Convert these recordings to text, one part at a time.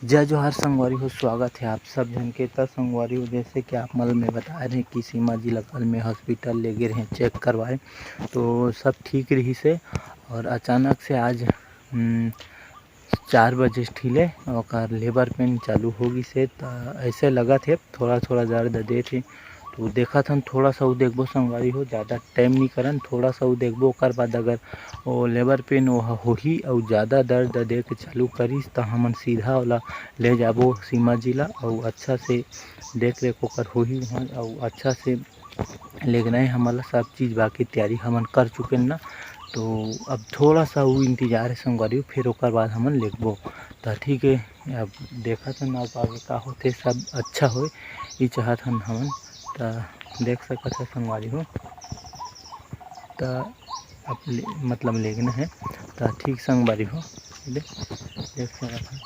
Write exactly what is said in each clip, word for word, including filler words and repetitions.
जय जोहार संगवारी हो, स्वागत हे आप सब झन के। त संगवारी हो, जैसे कि आप मन ल मैं बताए रहें कि सीमा जी ला कल मैं hospital ले गे रहें check करवाए, तो सब ठीक रहिस हे। और अचानक से आज, हम्म, चार बजे ठिले ओकर labour pain चालू हो गिस हे। त ऐसे लगत हे थोड़ा-थोड़ा दर्द देत हे, तो देखत हन, थोड़ा सा उ देखबो संगवारी हो, ज़्यादा time नी करन, थोड़ा सा उ देखबो। ओकर बाद अगर ओ labour pain ओह होही अउ ज़्यादा दर्द दे के चालू करिस, त हमन सीधा ओला ले जाबो सीमा जी ला, अउ अच्छा से देख रेख ओकर होही उहाँ, अउ अच्छा से लेगना हे हमन ला सब चीज़। बाकी तैयारी हमन कर चुकेन ना, तो अब थोड़ा सा उ इंतजार हे संगवारी हो, फिर ओकर बाद हमन लेगबो। त ठीक हे, अब देखत हन अब आगे का होथे, सब अच्छा होए, ई चाहत हन हमन। त देख सकत ह संगवारी हो, त अब ले, मतलब लेगना हे। त ठीक संगवारी हो, दे-, देख सकत ह।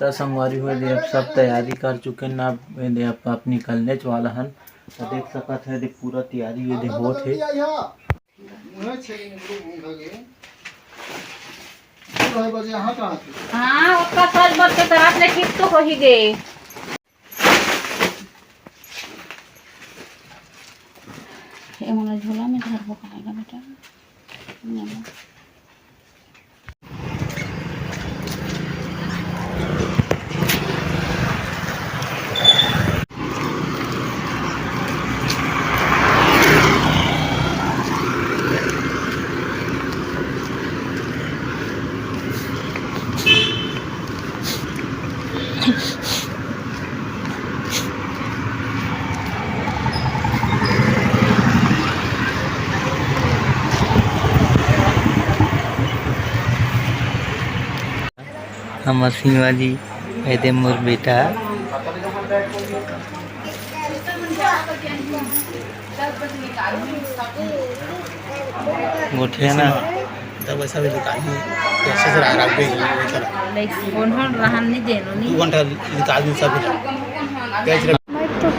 त संगवारी हो, दे अब सब तैयारी कर चुकेन ना, अब, दे अब, अब निकलनेच वाला हन। त देख सकत ह, दे पूरा तैयारी ये दे होत हे। हाँ, ओतका सज बज के त रात ले ठीक तो होही गे। ए मोला झोला में धरबो काहेगा बेटा? हमर सीमा जी, ए दे मोर बेटा। गोठिया ना। तब ऐसा भी निकाल दूँ, जैसे से रहा, रहा, रहा, रहा, रहा। लाइक, कौन कौन रहन नहीं देनो, नहीं। दो घंटा निकाल दूँ सब। कैसे? मैं तो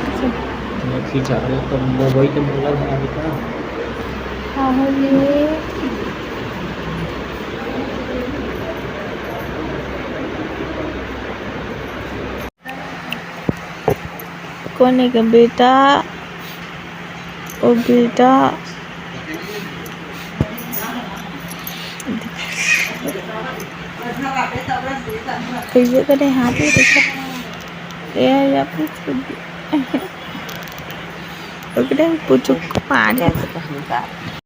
ठीक है। तो मोबाइल के मोबाइल बना देता। हाँ, हाँ, ये। कोने के बेटा, ओ बेटा, कइसे करे हाथ में देखा, ए या पूछ, ओकरे पूछो मारे।